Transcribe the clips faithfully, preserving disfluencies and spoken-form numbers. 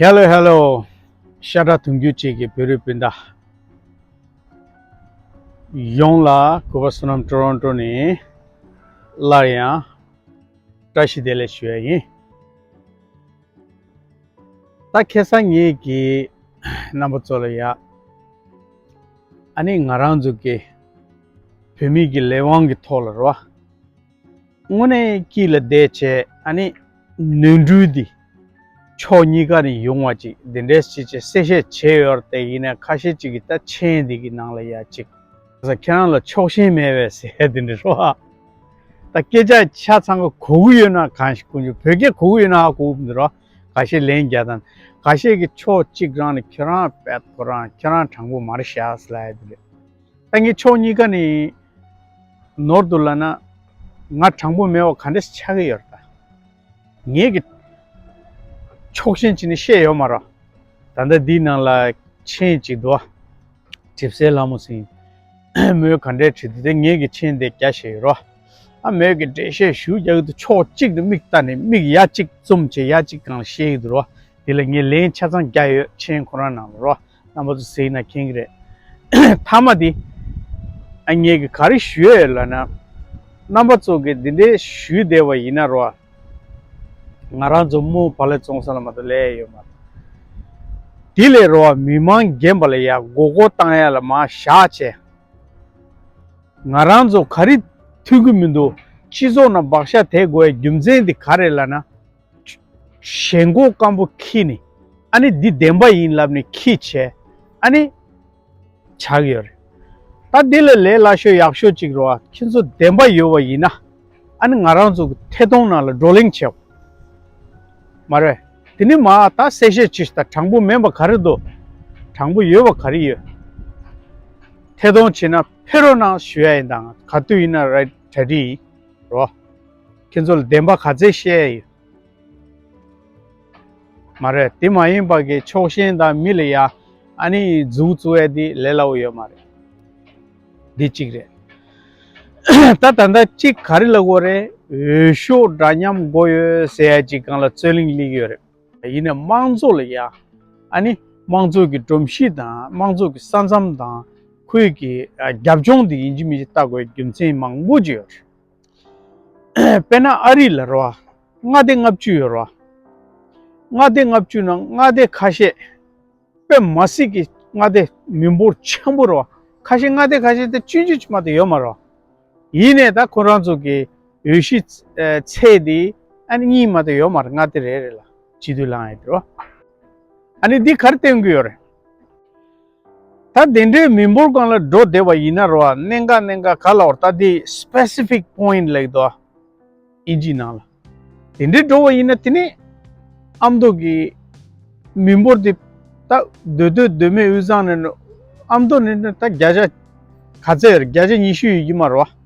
Hello, hello. ཤ་ཁྲག་དུང་རྒྱུད་གཅིག་གི་བོད་རིགས་སྤུན་ཟླ་ཡོངས་ལ་གུས་པ་བསོད་ནམས་ཊོ་རོན་ཊོ་ནས་སླར་ཡང་བཀྲ་ཤིས་བདེ་ལེགས་ཞུ་ཡ་ཡིན། ད་ཁ་སང་ངེད་ཀྱིས་རྣམ་པ་ཚོ་ལ་ཡ་ཨ་ནི་ང་རང་ཚོ་གི་བོད་མི་གི་ལས་དབང་གི་ཐོག་ལ་རོ། དངོས་གནས་དཀྱིལ་ལ་བསྡད་བྱས་ཨ་ནི་ནོར་འཁྲུལ་འདི་ཕྱོགས་གཉིས་ཀ་ནས་ཡོང་བ་ཅིག་འདི་འདྲས་ཅིག་ཅིག་གསལ་བཤད་བྱས་ཡོད་རེད། དེ་ཡིན་ན་ཁ་ཤས་ཅིག་གིས་ད་མཆན་འདི་གི་ནང་ལ་ཡ་ཅིག་ཁྱེད་རང་ལ་ཕྱོགས་ཞེན་མེད་པས་ཟེར་འདི་འདྲས་རོ། ད་སྐད་ཆ་ཆ་ཚང་གི་གོ་གི་ཡོད་ན་གང་ཞིག་གོ་རྒྱུ། བོད་སྐད་གོ་གི་ཡོད་ན་ཧ་གོ་གི་མི་འདུག་རོ། ཁ་ཤས་ལན་རྒྱག་དང་། ཁ་ཤས་ཀྱིས་ཕྱོགས་གཅིག་རང་ནས་ཁྱེད་རང་དཔེ་ཁོ་རང་ཁྱེད་རང་དྲང་པོ་མ་རེད་ཤག་ཟེར་ལབ་ཡ་དེ་རེད། ད་ངས་ཕྱོགས་གཉིས་ཀ་ནས་ནོར་འདུག་ལབ་ན་ང་དྲང་པོ་མེད་པ་ག་འདྲས་ཆགས་ཀྱི་ཡོད་རེད་ད། ངེད་ཀྱིས་ཕྱོགས་ཞེན་བྱས་ནས་བཤད་ཡོད་མ་རེད། ད་ལྟ་འདིའི་ནང་ལ་མཆན་གཅིག་འདུག་བ། གྲིབ་སེལ་ལྷ་མོ་སིང་། མོས་ག་འདྲས་བྲིས་འདུག་དེ་ངེད་ཀྱིས་མཆན་དེ་རྒྱ་བཤད་ཡོད་རོ། ཨ་མོས་ཀྱིས་འགྲེལ་བཤད་ཞུ་རྒྱག་གི་འདུག་ཕྱོགས་གཅིག་ཏུ་མིག་ལྟ་ནས་མིག་ཡ་གཅིག་བཙུམ་བྱས་ཡ་གཅིག་སྒང་ལ་བཤད་ཀྱི་འདུག་རོ། དེ་ལ་ངས་ལན་ཆ་ཚང་རྒྱག་ཡོད། མཆན་ཁོ་རང་ནང་ལ་རོ། རྣམ་པ་ཚོ་གཟིགས་ན་མཁྱེན་གྱི་རེད། མཐའ་མ་དེ་ཨ་ངེད་ཀྱིས་ག་རེ་ཞུ་ཡོད་ལབ་ན། རྣམ་པ་ཚོ་གིས་འདི་འདྲའི་ཞུས་བསྡད་པ་ཡིན་ན་རོ། ང་རང་ཚོ་རྨོ་བག་ལེབ་བཙོང་ས་ལ་མ་གཏོགས་ལས་ཡོད་མ་རེད། དེ་ལས་རོ་མི་མང་རྒན་པ་ལ་ཡ་མགོ་སྐོར་བཏང་ཡ་ལ་མར་བཞག་བྱས། ང་རང་ཚོ་ག་རེ་ཐུབ་ཀྱི་མི་འདུག་སྤྱི་ཚོགས་ནང་བག་ཆགས་དེད་དགོས་ཡ་རྒྱུ་མཚན་དེ་ག་རེ་ལབ་ན། ཞེན་ཁོག་སྐམ་པོ་ཁྱེར་ནས་ཨ་ནི་འདི་བདེན་པ་ཡིན་ལབ་ནས་ཁྱེར་བྱས་ཨ་ནི་ཆགས་ཡོད་རེད། ད་འདི་ལ་ལས་སླ་ཤོས་ཡག་ཤོས་ཅིག་རེད་བ། ཁྱེད་ཚོ་བདེན་པ་ཡོད་པ་ཡིན་ན་ཨ་ནི་ང་རང་ཚོ་གི་ཐད་གཏོང་ནང་ལ་བགྲོ་གླེང་བྱེད་དགོས་མ་རེད། དེ་ནི་མ་ད་གསལ་བཤད་བྱེད་ཤིག་ད་དྲང་པོ་མིན་པ་ག་རེ་འདུག་དྲང་པོ་ཡོད་པ་ག་རེ་ཡོད། ཐད་གཏོང་བྱེད་ན་ཕེབས་རོགས་གནང་ཞུ་ཡ་ཡིན། ད་ག་དུས་ཡིན་ན་རེད་གྲ་སྒྲིག་ཡིན་རོ། ཁྱེད་ཚོ་ལ་བདེན་པ་ག་ཚད་བཤད་ཡ་ཡོད། མ་རེད། དེ་མ་ཡིན་པ་གི་ཕྱོགས་ཞེན་དང་མི་ལ་ཡ་ཨ་ནི་མཛུབ་བཙུགས་ཡ་དེ་ལས་སླ་བོ་ཡོད་མ་རེད། འདི་གཅིག་རེད། ད་ད་ལྟ་གཅིག་ག་རེ་ལབ་དགོས་རེད། འོས་ཤོག་འདྲ་མཉམ་དགོས་ཡོད་ཟེར་ཡ་གཅིག་སྒང་ལ་རྩོད་གླེང་སླེབས་ཡོད་རེད། ཡིན་ནའི་དམངས་གཙོ་ལ་ཡ་ཨ་ནི་དམངས་གཙོ་གི་སྒྲོམ་གཞི་དང་དམངས་གཙོ་གི་ས་མཚམས་དང་ཁོའི་གི་ཨ་རྒྱབ་ལྗོངས་དེ་ཡིན་གཅིག་མིན་གཅིག་ལྟ་དགོས་རྒྱུ་མཚན་མང་པོ་ཅིག་ཡོད་རེད། དཔེར་ན་ཨ་རི་ལ་རོ། མངའ་སྡེ་ལྔ་བཅུ་ཡོད་རོ། མངའ་སྡེ་ལྔ་བཅུ་ནང་མངའ་སྡེ་ཁ་ཤས་དཔེ་མ་སྲིད་ཀྱི་མངའ་སྡེ་མི་འབོར་ཆེན་པོ་རོ། ཁ་ཤས་མངའ་སྡེ་ཁ་ཤས་དེ་བཅུ་གཅིག་མ་གཏོགས་ཡོད་མ་རོ། ཡིན་ནའི་ད་ཁོ་རང་ཚོ་གི་འོས་གཞི་ཚད་དེ་ཨ་ནི་གཉིས་མ་གཏོགས་ཡོད་མ་རེད། མངའ་སྡེ་རེ་རེ་ལ་སྤྱི་འཐུས་ལངས་ཡོད་རོ། ཨ་ནི་འདི་ག་རེ་སྟོན་གྱི་ཡོད་རེད། ད་དེ་འདྲའི་མི་འབོར་སྒང་ལ་འགྲོ་བསྡད་པ་ཡིན་ན་རོ། གནད་འགག་གནད་འགག་ག་ལབ་དགོས་རེད། ད་དེ་སི་པེ་སི་ཕིག་པོ་ཡིན་ཊི་ལབ་ཀྱི་འདུག་ཨིན་ཇི་ནང་ལ། དེ་འདྲའི་འགྲོ་བ་ཡིན་ན་དེ་ནི་ཨ་མདོ་གི་མི་འབོར་དེ་ད་སྡོད་སྡོད་སྡོད་མེད་དབུས་གཙང་ནས་ཨ་མདོ་ནས་ད་བརྒྱ་ཆ་ག་ཚད་ཡོད་རེད། བརྒྱ་ཆ་ཉི་ཤུ་ཡོད་ཀྱི་མ་རེད་བ།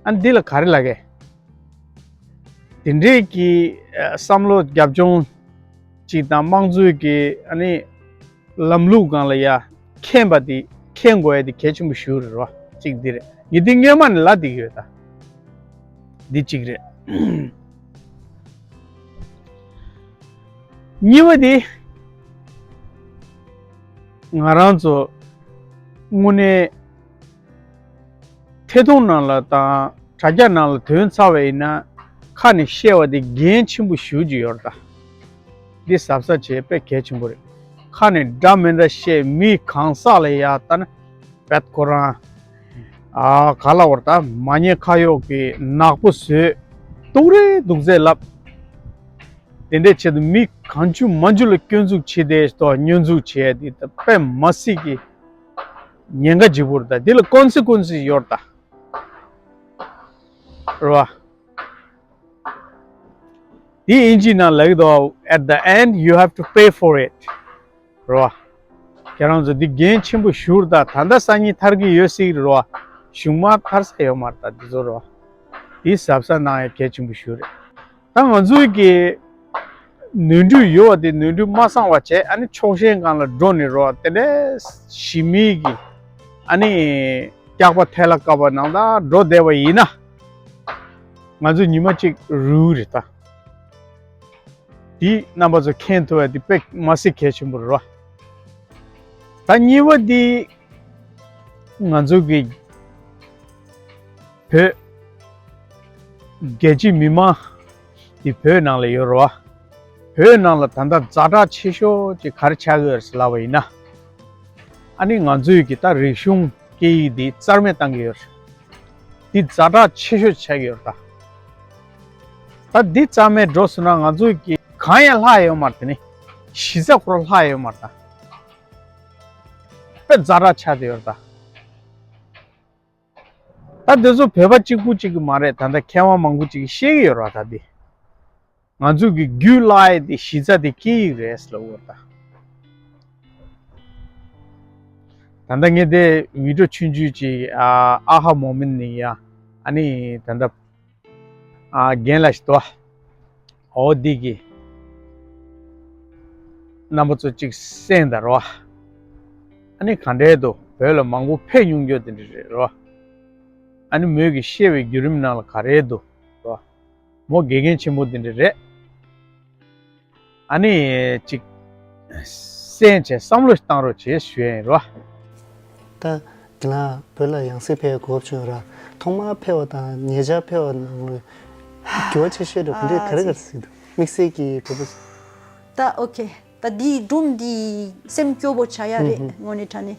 ཨ་ནི་འདི་ལ་ག་རེ་ལབ་གས། དེ་འདྲའི་གི་ཨ་བསམ་བློ་རྒྱབ་ལྗོངས་ཅིག་དང་དམངས་གཙོའི་གི་ཨ་ནི་ལམ་ལུགས་སྒང་ལ་ཡ་མཁྱེན་པ་དེ་མཁྱེན་དགོས་ཡ་དེ་གལ་ཆེན་པོ་ཞིག་རེད་བ། གཅིག་འདི་རེད། ངས་འདི་སྔོན་མ་ནས་ལབ་བསྡད་ཀྱི་ཡོད་ད། འདི་གཅིག་རེད། གཉིས་པ་དེ་ང་རང་ཚོ་དངོས་གནས་ཐད་གཏོང་ནང་ལ་དང་དྲ་རྒྱ་ནང་ལ་ཐོན་ཚར་བ་ཡིན་ན་ཁ་ནས་བཤད་པ་དེ་འགན་ཆེན་པོ་ཞེ་པོ་ཅིག་ཡོད་རེད་ད། འདི་གཟབ་གཟབ་བྱེད་དཔེ་གལ་ཆེན་པོ་རེད། ཁ་ནས་འདྲ་མི་འདྲ་བཤད། མི་གང་ཟག་ལ་ཡ་ལྟ་ན་བད་ཁོ་རང་ཨ་ག་ལབ་དགོས་རེད་ད། མ་ཉེས་ཁ་གཡོག་གི་ནག་པོ་བཟོས། སྡུག་རེད་སྡུག་ཚད་ལབ། དེ་འདྲའི་ཆེད་དུ་མི་གང་བྱུང་མང་བྱུང་ལ་སྐྱོན་འཛུགས་བྱས་ཏེ་དོ་བསྙོན་འཛུགས་བྱས་ཏེ་དཔེ་མ་སྲིད་ཀྱི་ཉེན་ཁ་ལྗིད་པོ་རེད་ད། འདི་ལ་ཀོན་སི་ཀོན་སི་ཡོད་རེད་ད། རེད་བ། འདི་ཨིན་ཇི་ནང་ལབ་ཀྱི་འདུག At the end, you have to pay for it. རེད་བ། ཁྱེད་རང་ཚོ་འདི་འགན་ཆེན་པོ་ཞེ་པོ་རེད་ད། ད་ལྟ་སང་ཉིན་ཐར་གྱི་ཡོད་སྲིད་ཀྱི་རེད་བ། གཞུག་མ་ཐར་ས་ཡོད་མ་རེད་ད་འདི་ཚོ་རེད་བ། འདི་གཟབ་གཟབ་གནང་ཡ་གལ་ཆེན་པོ་ཞེ་པོ་རེད། ད་ང་ཚོའི་གི་ནོར་འཁྲུལ་ཡོད་པ་དེ་ནོར་འཁྲུལ་མ་སངས་པ་བྱས། ཨ་ནི་ཕྱོགས་ཞེན་སྒང་ལ་འགྲོ་ནས་རོ། དེ་འདྲའི་ཞི་མི་གི་ཨ་ནི་སྐྱག་པ་ཐལ་བ་བཀབ་པ་ནང་ལ་འགྲོ་བསྡད་པ་ཡིན་ན། ང་ཚོ་ཉི་མ་གཅིག་རུལ་རེད་ད། དེ་རྣམ་པ་ཚོ་མཁྱེན་ཐུབ་པ་དེ་དཔེ་མ་སྲིད་གལ་ཆེན་པོ་རེད་བ། ད་གཉིས་པ་དེ་ང་ཚོ་གི་བོད་རྒྱལ་སྤྱིའི་མི་མང་དེ་བོད་ནང་ལ་ཡོད་རེད་བ། བོད་ནང་ལ་ད་ལྟ་ཛ་དྲག་ཆེ་ཤོས་ཅིག་ག་རེ་ཆགས་ཀྱི་ཡོད་རེད་ཟེར་ལབ་པ་ཡིན་ན། ཨ་ནི་ང་ཚོའི་གི་ད་རིག་གཞུང་སྐད་ཡིག་འདི་རྩ་མེད་བཏང་གི་ཡོད་རེད། འདི་ཛ་དྲག་ཆེ་ཤོས་ཆགས་ཀྱི་ཡོད་རེད་ད། ད་འདི་རྩ་མེད་འགྲོ་སོང་ན་ང་ཚོའི་གི་གང་ཡང་ལྷག་ཡོད་མ་རེད་དེ་ནི། གཞི་རྩ་ཁོ་རང་ལྷག་ཡོད་མ་རེད་ད། དཔེ་ཛ་དྲག་ཆགས་བསྡད་ཡོད་རེད་ད། ད་འདི་ཚོ་བོད་པ་གཅིག་པུ་གཅིག་གི་མ་རེད། ད་ལྟ་མཁས་དབང་མང་པོ་གཅིག་གིས་བཤད་ཀྱི་ཡོད་རེད་བ། ད་འདི་ང་ཚོ་གི་རྒྱུད་བརླག་ཡས་དེ་གཞི་རྩ་དེ་སྐད་ཡིག་རེད་ཟེར་ལབ་ཡོད་རེད་ད། ད་ལྟ་ངས་དེ་བི་ཌིའོ་ཆུང་ཆུང་ཅིག་ཨ་ཨ་ཧ་མོ་མེན་ནི་ཡ། ཨ་ནི་ད་ལྟ་ཨ་རྒན་ལགས་ཤིག་འདུག་བ། འོ་འདི་གི་རྣམ་པ་ཚོ་གཅིག་གསན་དང་རོ། ཨ་ནི་ག་འདྲའི་འདུག་བོད་ལ་མང་པོ་ཕེབས་མྱོང་རྒྱུ་དེ་འདྲ་རེད་རོ། ཨ་ནི་མོས་ཀྱི་བཤད་པའི་བརྒྱུད་རིམ་ནང་ལ་ག་རེ་འདུག་རོ། མོ་དགེ་རྒན་ཆེན་པོ་དེ་འདྲ་རེད། ཨ་ནི་གཅིག་གསན་བྱས་བསམ་བློ་བཏང་རོགས་བྱེད་ཞུ་ཡ་ཡིན་རོ། ད་རྒན་ལགས་བོད་ལ་ཡང་སེ་ཕེབས་གོ་སྐབས་བྱུང་ཡོད་ར། ཐོག་མར་ཕེབས་པ་དང་ཉེ་ཆར་ཕེབས་པ་ནང་ལ་འགྱུར་བ་ཆེ་ཤོས་འདྲ་པོ་འདི་ག་རེ་ག་རེ་གཟིགས་འདུག་དམིགས་བསལ་གྱི་བོད་པ་ཚོ། ད་ཨོ་ཁེ། ད་འདིའི་སྒྲུང་འདི་སེམས་སྐྱོ་པོ་ཆགས་ཡ་རེད། དངོས་གནས་དྲང་གནས།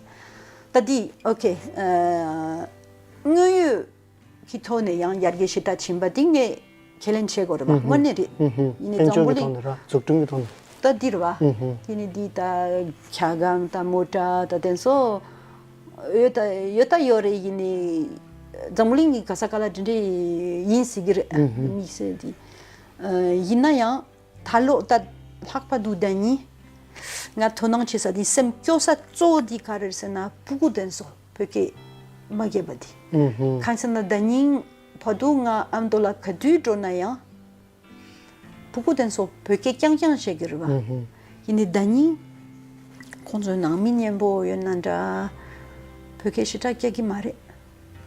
ད་འདི་ཨོ་ཁེ། དངོས་ཡོད་ཀྱི་ཐོག་ནས་ཡང་ཡར་རྒྱས་ཞེ་དྲག་ཕྱིན་པ་འདི་ངས་ཁས་ལེན་བྱེད་དགོས་རེད་པ། དངོས་གནས་རེད། ཡིན་ནའི་དཔལ་འབྱོར་འཛམ་བུ་གྱི་གླིང་ཐོག་ནས་ར་འཛུགས་སྐྲུན་གྱི་ཐོག་ནས། ད་འདི་རེད་པ། དེ་ནས་འདི་ད་འཁྱག་སྒམ་ད་མོ་ཊ་ད་དེ་ཚོ་ཡོད་ད་ཡོད་ད་ཡོད་རེད། ཡིན་ནའི་འཛམ་བུ་གླིང་གི་ག་ས་ག་ལ་འདི་འདྲས་ཡིན་སྲིད་ཀྱི་རེད། དམིགས་བསལ་འདི་ཡིན་ན་ཡང་ད་ལོ་ད་ལྷག་པ་འདུག་ཟླ་ཉིན་ང་དོ་སྣང་བྱེད་ས་འདི་སེམས་སྐྱོ་ས་གཙོ་བོ་འདི་ག་རེ་རེད་ཟེར་ན་ཕྲུ་གུ་དེ་ཚོ་བོད་སྐད་མ་སྐྱེས་པ་འདི། གང་ཟེར་ན་ཟླ་ཉིན་བར་དུ་ང་ཨ་མདོ་ལ་ག་དུས་འགྲོ་ན་ཡང་ཕྲུ་གུ་དེ་ཚོ་བོད་སྐད་རྐྱང་རྐྱང་བཤད་ཀྱི་རེད་པ། ཡིན་ནའི་ཟླ་ཉིན་ཁོང་ཚོའི་ནང་མི་མཉེན་པོ་ཡོད་ན་འདྲ། བོད་སྐད་ཞེ་དྲག་སྐྱེ་གི་མ་རེད།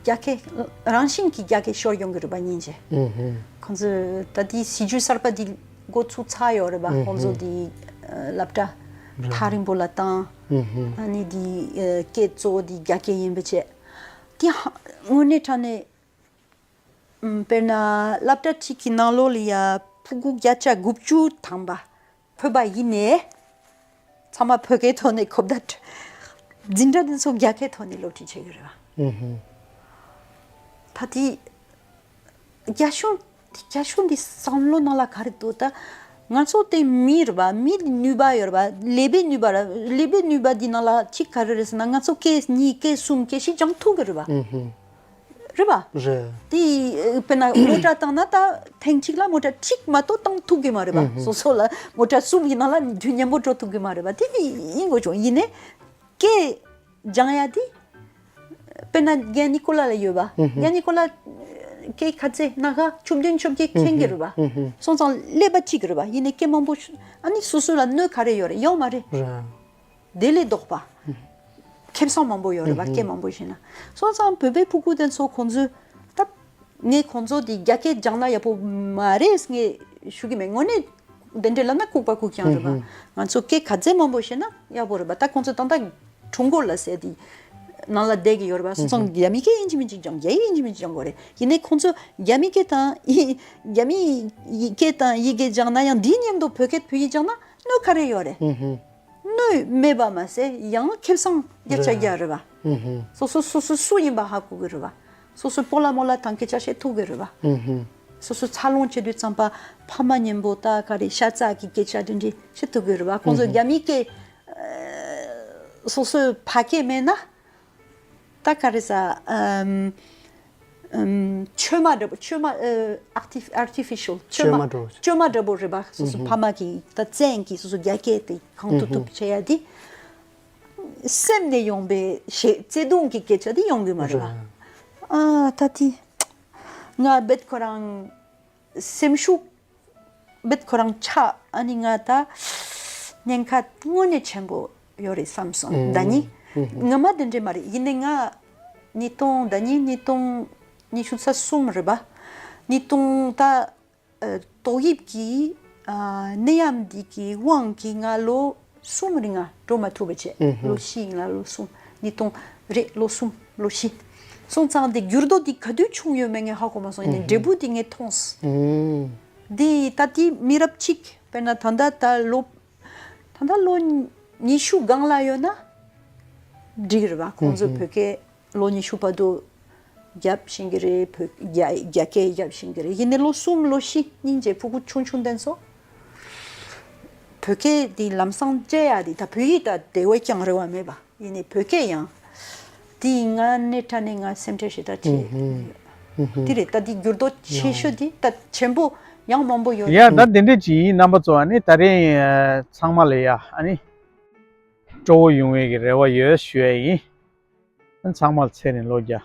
རྒྱ་སྐད་རང་བཞིན་གྱིས་རྒྱ་སྐད་ཤོར་ཡོང་གི་རེད་པ་སྙིང་རྗེ། ཁོང་ཚོས་ད་ལྟའི་སྲིད་ཇུས་གསར་པ་འདི་འགོ་ཚུགས་ཚར་ཡོད་རེད་པ། ཁོང་ཚོ་འདི་སློབ་གྲྭ་ཐག་རིང་པོ་ལ་བཏང་། ཨ་ནི་འདི་སྐད་གཙོ་བོ་འདི་རྒྱ་སྐད་ཡིན་པ་བྱས། དེ་ཧ་དངོས་གནས་དྲང་གནས་ཨམ། དཔེར་ན་སློབ་གྲྭ་གཅིག་གི་ནང་ལོགས་ལ་ཡ་ཕྲུ་གུ་བརྒྱ་ཆ་དགུ་བཅུ་ཐམ་པ་བོད་པ་ཡིན་ནའི་ཚང་མ་བོད་སྐད་ཐོག་ནས་གོ་བརྡ་འཛིན་གྲྭ་འདི་ཚོ་རྒྱ་སྐད་ཐོག་ནས་སློབ་ཁྲིད་བྱེད་ཀྱི་རེད་པ། ད་དེ་རྒྱ་གཞུང་དེ་རྒྱ་གཞུང་འདི་བསམ་བློ་ནང་ལ་ག་རེ་འདུག་ད་ང་ཚོ་དེ་མི་རེད་པ། མི་ནུས་པ་ཡོད་རེད་པ། ཀླད་པའི་ནུས་པ་ར་ཀླད་པའི་ནུས་པ་འདི་ནང་ལ་གཅིག་ག་རེ་རེད་ཟེར་ན་ང་ཚོ་སྐད་གཉིས་སྐད་གསུམ་སྐད་བཞི་སྦྱང་ཐུབ་ཀྱི་རེད་པ། རེད་པ། རེད། དེ་དཔེར་ན་མོ་ཊ་བཏང་ན་ད་ཐེངས་གཅིག་ལ་མོ་ཊ་གཅིག་མ་གཏོགས་བཏང་ཐུབ་ཀྱི་མ་རེད་པ། སོ་སོ་ལ་མོ་ཊ་གསུམ་གྱི་ནང་ལ་དུས་མཉམ་པོ་འགྲོ་ཐུབ་ཀྱི་མ་རེད་པ། དེ་ནི་ཡིན་དགོས་བྱུང་། ཡིན་ནའི་སྐད་སྦྱང་ཡ་དེ་དཔེར་ན་རྒན་ནི་ཀོ་ལ་ལ་ཡོད་པ། རྒན་ནི་ཀོ་ལ་སྐད་ག་ཚད་སྣ་ཁ་བཅུ་བདུན་བཅོ་བརྒྱད་མཁྱེན་གྱི་རེད་པ། སོང་ཙང་ཀླད་པ་གཅིག་རེད་པ། ཡིན་ནའི་སྐད་མང་པོ་ཨ་ནི་སོ་སོ་ལ་གནོད་ག་རེ་ཡོད་རེད། ཡོད་མ་རེད། དེ་ལས་ལྡོག་པ། ཁེ་བཟང་མང་པོ་ཡོད་རེད་པ། སྐད་མང་པོ་ཤེས་ན། སོང་ཙང་བོད་པའི་ཕྲུ་གུ་དེ་ཚོ་ཁོང་ཚོས་ད་ངས་ཁོང་ཚོ་དེ་རྒྱ་སྐད་སྦྱངས་ན་ཡག་པོ་མ་རེད་ངས་ཞུ་གི་མེད། དངོས་གནས་དེ་འདྲས་ལབ་ན་ལྐུགས་པ་ལྐུགས་རྐྱང་རེད་པ། ང་ཚོ་སྐད་ག་ཚད་མང་པོ་ཤེས་ན་ཡག་པོ་རེད་པ། ད་ཁོང་ཚོ་ད་ལྟ་ཁྲུང་ཀོ་ལ་ཟེར་དེ་ནང་ལ་བསྡད་ཀྱི་ཡོད་རེད་པ། སོང་ཙང་རྒྱ་མི་སྐད་ཡིན་གཅིག་མིན་གཅིག་སྦྱང་། རྒྱ་ཡིག་ཡིན་གཅིག་མིན་གཅིག་སྦྱང་དགོས་རེད། ཡིན་ནའི་ཁོང་ཚོ་རྒྱ་མི་སྐད་དང་ཡི་རྒྱ་མི་ཡི་སྐད་དང་ཡི་གེ་སྦྱངས་ན་ཡང་དེའི་མཉམ་དུ་བོད་སྐད་བོད་ཡིག་སྦྱངས་ན་གནོད་ག་རེ་ཡོད་རེད། གནོད་མེད་པ་མ་ཟད་ཡང་ཁེ་བཟང་བརྒྱ་ཆ་བརྒྱ་རེད་པ། སོ་སོ་སོ་སོ་སུ་ཡིན་པ་ཧ་གོ་གི་རེད་པ། སོ་སོའི་སྤོ་ལགས་རྨོ་ལགས་དང་སྐད་ཆ་བཤད་ཐུབ་གི་རེད་པ། སོ་སོ་འཚར་ལོངས་བྱེད་དུས་ཙམ་པ་ཕ་མ་མཉམ་པོ་ད་ག་རེ་ཤ་ཚ་གི་སྐད་ཆ་འདི་འདྲ་བཤད་ཐུབ་གི་རེད་པ། ཁོང་ཚོ་རྒྱ་མིའི་སྐད་སོ་སོའི་ཕ་སྐད་མེད་ན་ད་ག་རེ་ཟ། ཨམ། ཨམ། བཅོས་མ་འདྲ་པོ། བཅོས་མ། ཨ། ཨར་ཊི་ཨར་ཊི་ཕི་ཤལ། བཅོས་མ། བཅོས་མ་འདྲ་པོ། བཅོས་མ་འདྲ་པོ་རེད་པ། སོ་སོ་ཕ་མ་གི་ད་བཙན་གྱིས་སོ་སོ་རྒྱ་སྐད་དེ་གང་ཐུབ་ཐུབ་བྱེད་ཡ་དེ་སེམས་ནས་ཡོང་པའི་ཞེ་བརྩེ་དུང་གི་སྐད་ཆ་དེ་ཡོང་གི་མ་རེད་པ། ཨ། ད་དེ་ང་རྦད་ཁོ་རང་སེམས་ཤུགས་རྦད་ཁོ་རང་ཆག་ཨ་ནི་ང་ད་ཉེན་ཁ་དངོས་གནས་ཆེན་པོ་ཡོད་རེད་བསམ་སོང་། ད་ནི་ངོ་མ་དེ་འདྲས་མ་རེད། ཡིན་ནའི་ང་ཉིས་སྟོང་ད་ནི་ཉིས་སྟོང་ཉི་ཤུ་རྩ་གསུམ་རེད་པ། ཉིས་སྟོང་ད་ཨ། ཏོག་དབྱིབས་ཀྱི་ ཨ་ནད་ཡམས་འདི་གི་དབང་གིས་ང་ལོ་གསུམ་རིང་ང་འགྲོ་མ་ཐུབ་པ་བྱས། ཨུ་ཧུ། ལོ་བཞི་ཡིན་ལ་ལོ་གསུམ། ཉིས་སྟོང་རེད། ལོ་གསུམ་ལོ་བཞི་སོང་ཙང་དེ་འགྱུར་ལྡོག་འདི་ག་དུས་བྱུང་ཡོད་མེད་ངས་ཧ་གོ་མ་སོང་། ཡིན་ནའི་ཨུ་ཧུ། འབྲས་བུ་འདི་ངས་མཐོང་སོང་། ཨུ། འདི་ད་ལྟའི་མི་རབས་གཅིག་དཔེར་ན་ད་ལྟ་ད་ལོ་ད་ལྟ་ལོ་ཉི་ཤུ་སྒང་ལ་ཡོད་ན་འགྲིག་རེད་པ། ཁོང་ཚོས་ཨུ་ཧུ། བོད་སྐད་ལོ་ཉི་ཤུ་བར་དུ་རྒྱབ་ཤེས་ཀྱི་རེད། བོད་རྒྱ་རྒྱ་སྐད་རྒྱབ་ཤེས་ཀྱི་རེད། ཡིན་ནའི་ལོ་གསུམ་ལོ་བཞི་སྙིང་རྗེ་ཕྲུ་གུ་ཆུང་ཆུང་དེ་ཚོ་བོད་སྐད་འདི་ལམ་སང་བཅད་ཡག་འདི་ད་བོད་ཡིག་ད་དེ་བས་ཀྱང་རེ་བ་མེད་པ། ཡིན་ནའི་བོད་སྐད་ཡང་འདི་ང་སྣེ་ཁྲ་ནས་ང་སེམས་ཁྲལ་ཞེ་དྲག་བྱས། ཨུ་ཧུ། ཨུ་ཧུ། འདི་རེད། ད་འདི་འགྱུར་ལྡོག་ཆེ་ཤོས་འདི་ད་ཆེན་པོ་ཡང་མང་པོ་ཡོད། ཡ་ད་འདི་འདྲས་ཅིག་ཡིན། རྣམ་པ་ཚོ་ཨ་ནི་ད་རིང་ཨ་ཚང་མ་ལ་ཡ་ཨ་ནི་སྤྲོ་བོ་ཡོང་བའི་གི་རེ་བ་ཡོད་ཞུ་ཡ་ཡིན། ཨ་ཚང་མ་ལ་ཚེ་རིང་ལོ་བརྒྱ།